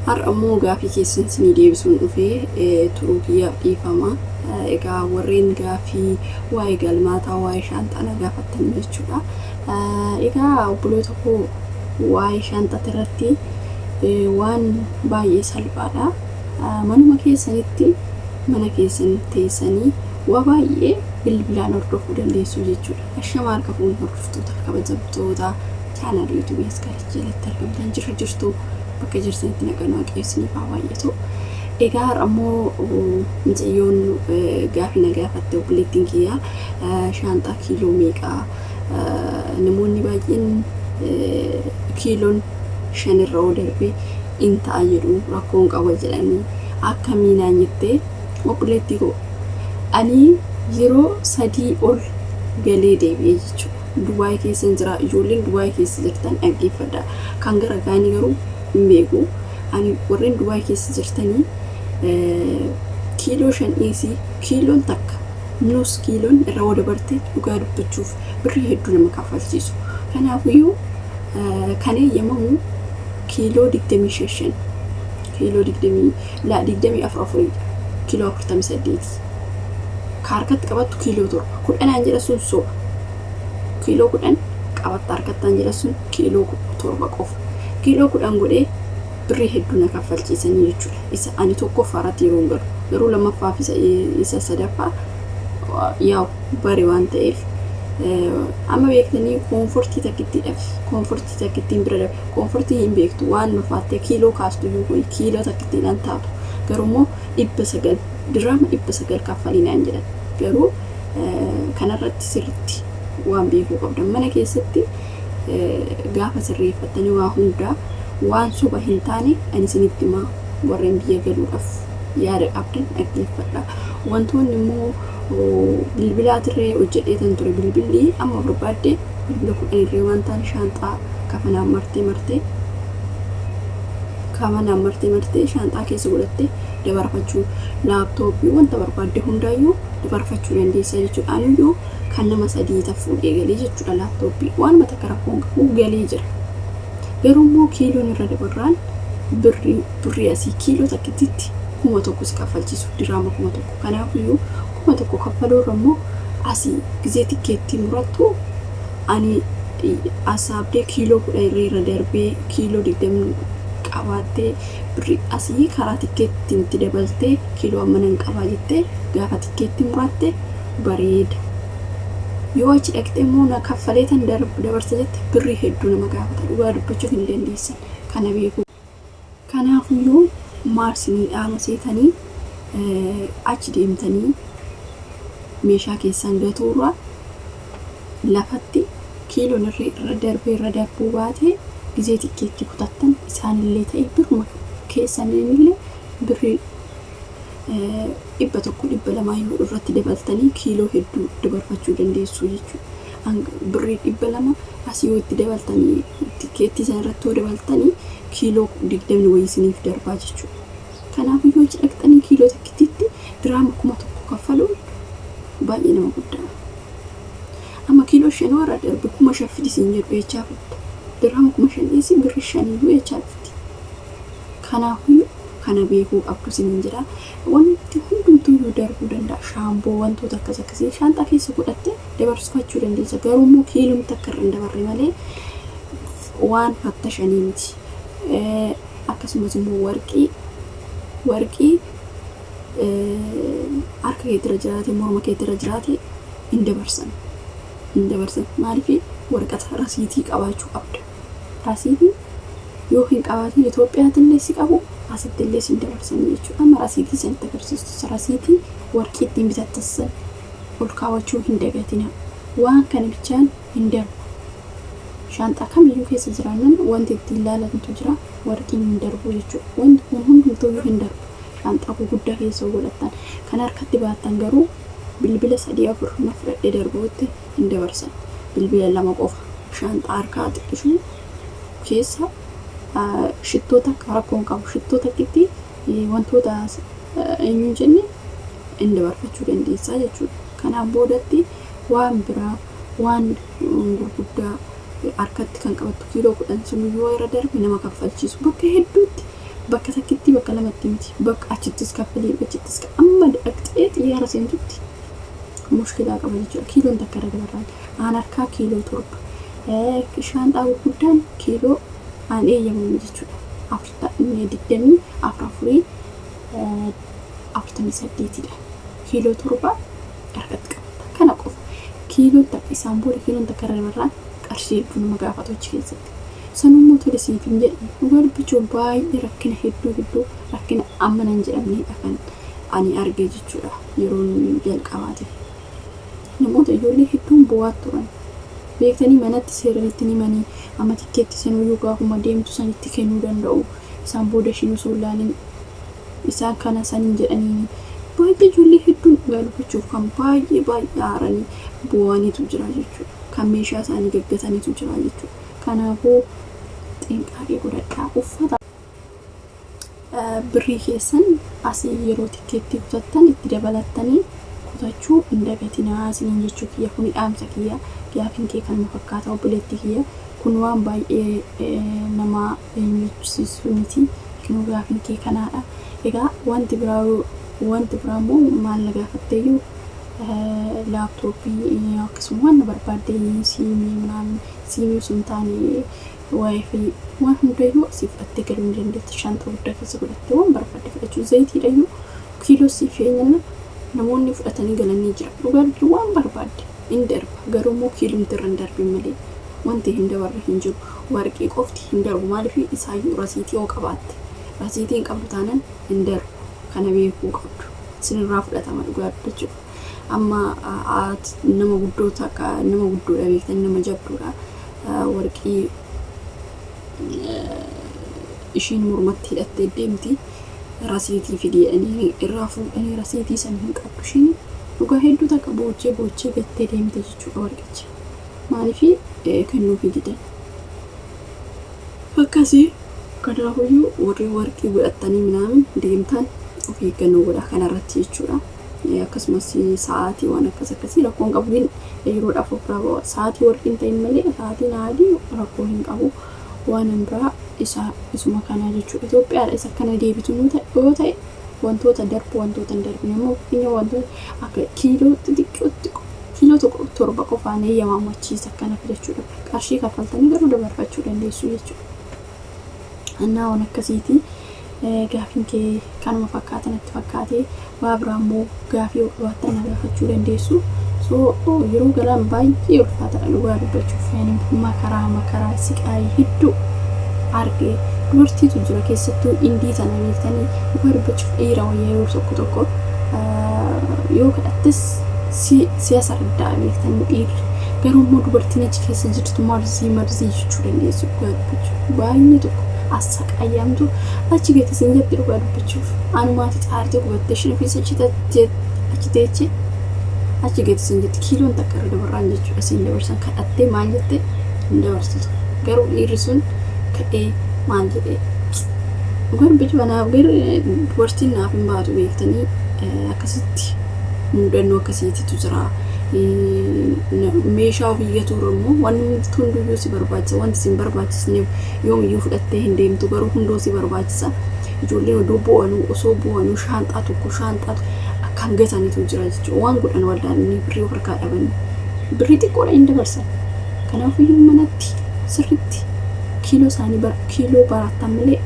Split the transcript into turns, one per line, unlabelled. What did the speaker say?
Har'a immoo gaafii keessan isinii deebisuun dhufee turuu kiyyaaf dhiifama. Egaa warreen gaafii waa'ee galmaataa waa'ee shaanxaa na gaafattan jechuudha. Egaa obboloota koo waa'ee shaanxaa irratti waan baay'ee salphaadha. Manuma keessanitti mana keessan teessanii waa baay'ee bilbilaan hordofuu dandeessu jechuudha. Ashama harka fuunee hordoftoota kabajamtoota chaanaalii yuutuubii Askaalich jalatti argamtan jirra jirtu bakka jirtanitti nagaan waaqayyo isiniif haa baay'atu. Egaa har'a immoo mucayyoon gaafii na gaafatte obboleettiin kiyya shaanxaa kiiloo meeqaa namoonni baay'een kiiloon shanirra oo darbe in ta'a jedhu rakkoon qaba jedhanii akkamii naan jettee obboleettii koo ani yeroo 3 ol galee deebi'ee jechuudha. Dubaay keessan jira ijoolleen Dubaay keessa jirtan dhaggeeffadha. Kan gara kaanii garuu hin beeku. Ani warreen Dubaay keessa jirtanii kiiloo 5 dhiisii kiiloon takka nus kiiloon irra yoo dabarte dhugaa dubbachuuf birrii hedduu nama kaffalchiisu. Kanaafiyyuu kan eeyyamamu kiiloo 25 kiiloo 20 laa 24 afuridha. Kiiloo 48. Ka harkatti qabattu kiiloo 7. Kudhanaan jedha sun soba. Kiiloo 10 qabatta harkattaan jedha sun kiiloo 7 qofa. Kiiloo 10 godhee birrii hedduu na kaffalchiisanii jechuudha. Isa ani tokkoffaa irratti yeroo galu. Garuu lammaffaa fi isa sadaffaa yaa'u bare waan ta'eef amma beektanii koonfortii takkittiidhaaf koonfortii takkittiin bira darbe koonfortii hin beektu waan ulfaattee kiiloo kaastu iyyuu kun kiiloo takkittiidhaan taatu garuu immoo 900 diraama 900 kaffalii naan jedhan garuu kanarratti sirritti waan beekuu qabdan mana keessatti gaafa sirreeffattanii waa hundaa waan soba hin taane ani isinitti himaa warreen biyya galuudhaaf yaada qabdan dhaggeeffadha. Wantoonni immoo bilbilaatirree hojjedheetan ture bilbilli amma barbaadde bilbila 10 irree waan taane shaanxaa kafanaan martee martee kafanaan martee martee shaanxaa keessa godhattee dabarfachuu laaptooppii wanta barbaadde hundaayyuu dabarfachuu dandeessa jechuudha. Aniyyuu kan nama 3 ta fuudhee galee jechuudha laaptooppii waanuma takka rakkoon qabu galee jira. Garuu immoo kiiloon irra dabarraan birrii birrii asii kiiloo takkittitti 1000 si kaffalchiisu diraama 1000. Kanaafiyyuu 1000 kaffaluu irra immoo asii gizee tikkeettii murattu ani asaabdee kiiloo 10 irra darbee kiiloo 20 qabaattee birrii asii karaa tikkeettiin itti dabaltee kiiloo ammanan qabaa jettee gaafa tikkeettii muratte bareeda. Yoo achi dhaqxee immoo na kaffalee tan dabarsa jette birrii hedduu nama gaafata dhugaa dubbachuuf hin dandeessan kana beekuu. Kanaafuyyuu maal sinii dhaama seetanii achi deemtanii meeshaa keessan gatuurra lafatti kiiloon irra darbee irra darbuu baate gizee tikkeettii kutattan isaanillee ta'e biruma keessaniinillee birrii 100 200 yoo irratti dabaltanii kiiloo hedduu dabarfachuu dandeessu jechuudha. Birrii 200 asii yoo itti dabaltanii tikkeettii sana irratti yoo dabaltanii kiiloo 20 wayii isiniif darbaa jechuudha. Kanaafuu yoo achi dhaqxanii kiiloo takkittiitti diraama 1000 kaffaluun baay'ee nama guddaa. Amma kiiloo 5 warra darbe 5000 fidi siin jedhu eechaa fidda. Diraama 5000 dhiisii birri shaniyyuu eechaa dhufti. Kanaafuu kana beekuu qabdu isiniin jedha. Wanti hundumtuyyuu darbuu danda'a. Shaamboo wantoota akkas akkasii shaanxaa keessa godhattee dabarsifachuu dandeessa. Garuu immoo kiiloon takka irra hin dabarre malee waan fattashanii miti. Akkasumas immoo warqii warqii harka keetirra jiraate morma keetirra jiraate hin dabarsan. Hin dabarsan. Maaliif waraqata rasiitii qabaachuu qabda. Rasiitii yoo hin qabaatin Itoophiyaatti si qabu asitti illee si dabarsanii jechuudha. Amma rasiitii sanitti agarsiistu rasiitii warqii ittiin bitattas san ol kaawwachuu hin dagatina. Waan kana bichaan hin darbu. Shaanxaa kamiyyuu keessa jiraannan wanti ittiin laalantu jira warqiin hin darbu jechuudha. Wanti kun hundumtuuyyuu hin darbu. Shaanxaa guguddaa keessa godhattan. Kan harkatti baattan garuu bilbila 3 4 na fudhadhee darbuutti hin dabarsan. Bilbila 2 qofa. Shaanxaa harkaa xiqqishuu keessa shittoo takka rakkoon qabu. Shittoo takkitti wantoota eenyuun jenne hin dabarfachuu dandeessaa jechuudha. Kanaan boodatti waan biraa waan gurguddaa harkatti kan qabattu kiiloo 10 sun yoo irra darbe nama kaffalchiisu bakka hedduutti Bakka takkitti bakka lamatti miti. Bakka achittis kaffalee achittis amma dhaqxee xiyyaara seentutti mushkilaa qaba jechuudha. Kiiloon takka irra dabarraan. Aan harkaa kiiloo 7. Shaanxaa gurguddaan kiiloo aan eeyyamamu jechuudha. 24 afurii 48dha. Kiiloo 7 harkatti qabata. Kana qofa. Kiiloon takka isaan booda kiiloon takka irra dabarraan qarshii hedduu nama gaafatu achi keessatti. Sanummoo tole siif hin jedhan. Dhugaa dubbachuuf baay'ee rakkina hedduu hedduu rakkina amma nan jedhamnedha kan ani arge jechuudha yeroon jalqabaatiif. Namoota ijoollee hedduun bu'aa turan. Beektanii manatti seeran itti himanii amma tikkeetti sanuyyuu gaafuma deemtu sanitti kennuu danda'u. Isaan booda ishiin osoo hin laalin isaan kana saniin jedhanii baay'ee ijoollee hedduun dhugaa dubbachuuf kan baay'ee baay'ee aaranii bu'aniitu jira jechuudha. Kan meeshaa isaanii gaggataniitu jira jechuudha. Kanaafuu xinqaaqee godhadhaa. Uffata birrii keessan asii yeroo tikkeettii kutattan itti dabalattanii kutachuu hin dagatinaa isiniin jechuu kiyya. Kuni dhaamsa kiyya. Gaafiin kee kanuma fakkaata, obboleettii kiyya. Kun waan baay'ee nama eenyuchisiisu miti. Kinuu gaafiin kee kanaadha. Egaa wanti biraa immoo maal na gaafatteeyyuu, laaptooppii akkasuma waan na barbaadde, siimii ምናምን, siimii osoo hin taane WiFi, waan hundayyuu asii fudhattee galuu ni dandeetta. Shaanxaa guddaa keessa godhattee waan barbaadde fudhachuu, zayitiidhayyuu kiiloo siif eenyana namoonni fudhatanii galanii jira. Dhugaa waan barbaadde hin darba, garuu immoo kiilumti irra hin darbin malee wanti hin dabarre hin jiru. Warqii qofti hin darbu. Maaliif? Isaayyuu rasiitii yoo qabaatte. Rasiitii hin qabdu taanaan hin darbu. Kana beekuu qabdu. Isinirraa fudhatama dhugaa dubbachuuf. Amma nama guddoo takka, nama guddoodha beektanii, nama jabduudha. Warqii ishiin mormatti hidhattee deemti. Rasiitii fidi jedhanii irraa fuudhanii, rasiitii sana hin qabdu ishiin. Dhugaa hedduu takka boochee boochee gattee deemte jechuudha warqicha. Maaliif kennuufii didan? Akkasii kanaafuyyuu warri warqii godhatanii ምናምን deemtan of eeggannoo godhaa kanarratti jechuudha. Akkasumas sa'aatii waan akkas akkasii rakkoon qabu, yeroodhaaf ofirraa sa'aatii warqii hin ta'in malee sa'aatiin adii rakkoo hin qabu. Waan biraa isa isuma kanaa jechuudha. Itoophiyaadha isa kana deebitu yoo ta'e, wantoota darbu, wantoota hin darbine immoo, fakkeenya wantoota akka kiiloo xixiqqootti kiiloo tokko torba qofaan eeyyamamu achiisa akkana fidachuudha. Qarshii kaffaltanii garuu dabarfachuu dandeessu jechuudha. Annaa waan akkasiiti. Gaafiin kee kanuma fakkaata natti fakkaate. Waa biraa immoo gaafii yoo qabaattan na gaafachuu dandeessu. So yeroo galaan baay'ee ulfaataadha dhugaa dubbachuuf. Makaraa makaraa siqaayii hedduu argee dubartiitu jira, keessattuu Indii tana beektanii. Dhugaa dubbachuuf dhiira wayyaa, yeroo tokko tokko yoo kadhattes siyaasa addaa beektanii dhiirri. Garuu immoo dubartiin achi keessa jirtu marzii marzii jechuu dandeessu. Dhugaa dubbachuuf baay'ee tokko assaqayyamtu achi gati sin jetti. Dhugaa dubbachuuf anumaati xaartee gubattee isheen ofiis achi teechee achi gati sin jetti. Kiiloon takka irra dabarraan jechuudha siin dabarsan, kadhattee maal jettee hin dabarsitu. Garuu dhiirri sun ka'ee maal jedhee, dhugaa dubbachuuf anaaf garuu dubartiin naaf hin baatu beektanii. Akkasitti mudannoo akkasiititu jira. Meeshaa ofii gatuurra immoo wanti hunduyyuu si barbaachisa. Wanti si hin barbaachisne yoomiyyuu fudhattee hin deemtu, garuu hunduu si barbaachisa. Ijoolleen odoo bo'anuu, osoo bo'anuu, shaanxaa tokko shaanxaa akkaan gataniitu jira jechuudha. Waan godhan wallaalanii birrii of harkaa dhabanii birrii xiqqoodha hin dabarsan. Kanaafiyyuu manatti sirritti kiiloo isaanii kiiloo barattan malee